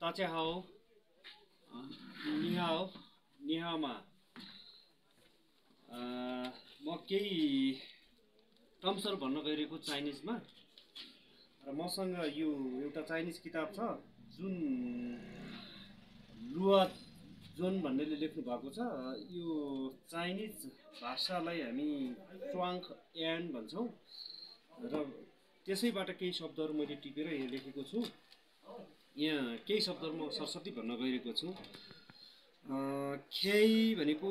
大家好，你好，你好嘛？म केही टर्म्सहरू भन्न गइरहेको चाइनिजमा र मसँग यो एउटा चाइनिज किताब छ जुन लुआ जोन भन्नेले लेख्नु भएको छ। यो चाइनिज भाषालाई हामी च्वाङ यान भन्छौँ र त्यसैबाट केही शब्दहरू मैले टिपेर यहाँ लेखेको छु। यहाँ केही शब्दहरू म सरस्वती भन्न गइरहेको छु। खेइ भनेको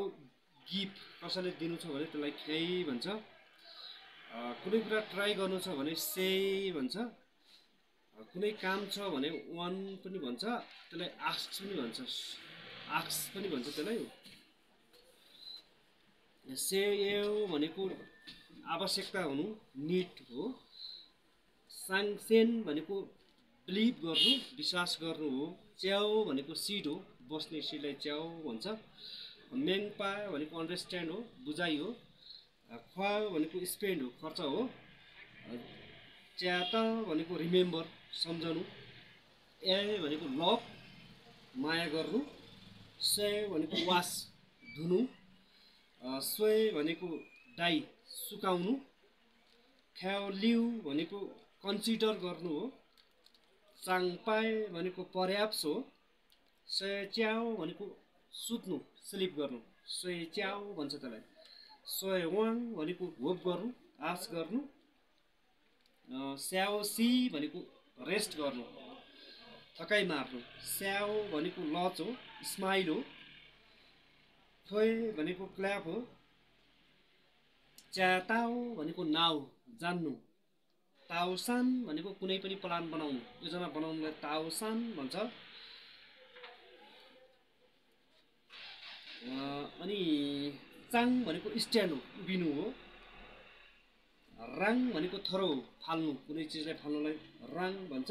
गिफ्ट कसैले दिनु छ भने त्यसलाई खेइ भन्छ। कुनै कुरा ट्राई गर्नु छ भने सेइ भन्छ। कुनै काम छ भने वान पनि भन्छ, त्यसलाई आस्क पनि भन्छ, आस्क पनि भन्छ त्यसलाई। सेयो भनेको आवश्यकता हुनु, निड हो। साङसेन भनेको बिलिभ गर्नु, विश्वास गर्नु हो। च्याओ भनेको सिड हो, बस्ने सिडलाई च्याओ भन्छ। मेङपा भनेको अन्डरस्ट्यान्ड हो, बुझाइ हो। ख्वा भनेको स्पेन्ड हो, खर्च हो। च्याता भनेको रिमेम्बर, सम्झनु। ए भनेको लभ, माया गर्नु। से भनेको वास, धुनु। सोए भनेको डाई, सुकाउनु। ख्यालिउ भनेको कन्सिडर गर्नु हो। चाङपाए भनेको पर्याप्स हो। च्याओ भनेको सुत्नु, स्लिप गर्नु, सोए च्याओ भन्छ त्यसलाई। सोए वाङ भनेको होप गर्नु, आश गर्नु। स्याओ सी भनेको रेस्ट गर्नु, थकाइ मार्नु। स्याओ भनेको लच हो, स्माइल हो। खोए भनेको क्ल्याप हो। च्याताओ भनेको नाउ, जान्नु। ताओसान भनेको कुनै पनि प्लान बनाउनु, योजना बनाउनुलाई ताओसान भन्छ। अनि चाङ भनेको स्ट्यान्ड हो, उभिनु हो। राङ भनेको थरो हो, फाल्नु, कुनै चिजलाई फाल्नुलाई राङ भन्छ।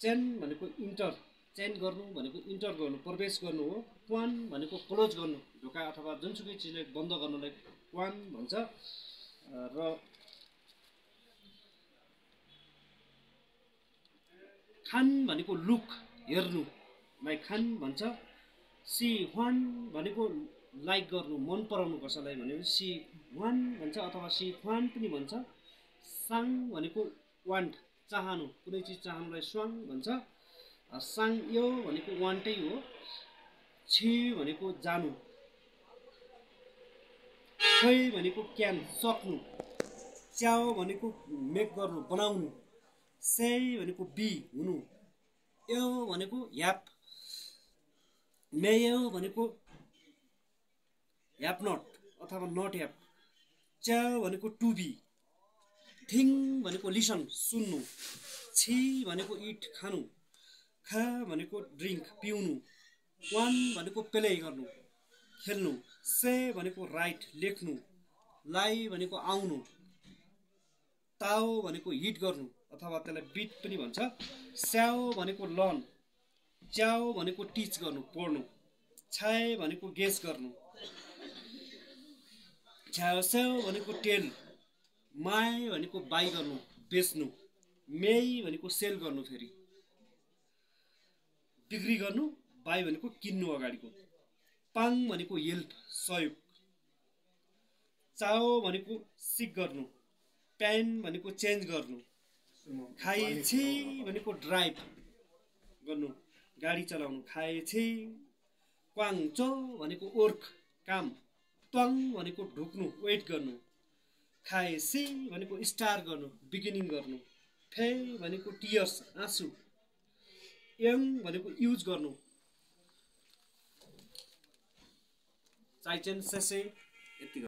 चेन भनेको इन्टर, चेन गर्नु भनेको इन्टर गर्नु, प्रवेश गर्नु हो। क्वान भनेको क्लोज गर्नु, ढोका अथवा जुनसुकै चिजलाई बन्द गर्नुलाई क्वान भन्छ। र खान भनेको लुक, हेर्नुलाई खान भन्छ। सी वान भनेको लाइक गर्नु, मन पराउनु कसैलाई भने सी वान भन्छ अथवा सी वान पनि भन्छ। साङ भनेको वान्ट, चाहनु, कुनै चिज चाहनुलाई स्वाङ भन्छ। साङ यो भनेको वान्टै हो। छि भनेको जानु। खै भनेको क्यान, सक्नु। च्याओ भनेको मेक गर्नु, बनाउनु। से भनेको बी, हुनु। यो भनेको ह्याप। मेयो भनेको ह्याप नट अथवा नट ह्याप। च्याओ भनेको टु बी। थिङ भनेको लिसन, सुन्नु। छि भनेको इट, खानु। खा भनेको ड्रिङ्क, पिउनु। वान भनेको प्ले गर्नु, खेल्नु। से भनेको राइट, लेख्नु। लाई भनेको आउनु। ताओ भनेको हिट गर्नु अथवा त्यसलाई बिट पनि भन्छ। स्याओ भनेको लर्न। च्याओ भनेको टिच गर्नु, पढ्नु। छाए भनेको गेस गर्नु। छ्याओस्याओ भनेको टेल। माए भनेको बाई गर्नु, बेच्नु। मेई भनेको सेल गर्नु, फेरि बिक्री गर्नु। बाई भनेको किन्नु, अगाडिको। पाङ भनेको हेल्प, सहयोग। चाओ भनेको सिक गर्नु। प्यान भनेको चेन्ज गर्नु। खाइछि भनेको ड्राइभ गर्नु, गाडी चलाउनु। खाएछि। क्वाङचो भनेको वर्क, काम। त्वाङ भनेको ढुक्नु, वेट गर्नु। खाएसी भनेको स्टार गर्नु, बिगिनिङ गर्नु। फे भनेको टियर्स, आँसु। यङ भनेको युज गर्नु। चाइचेन सेसे, यति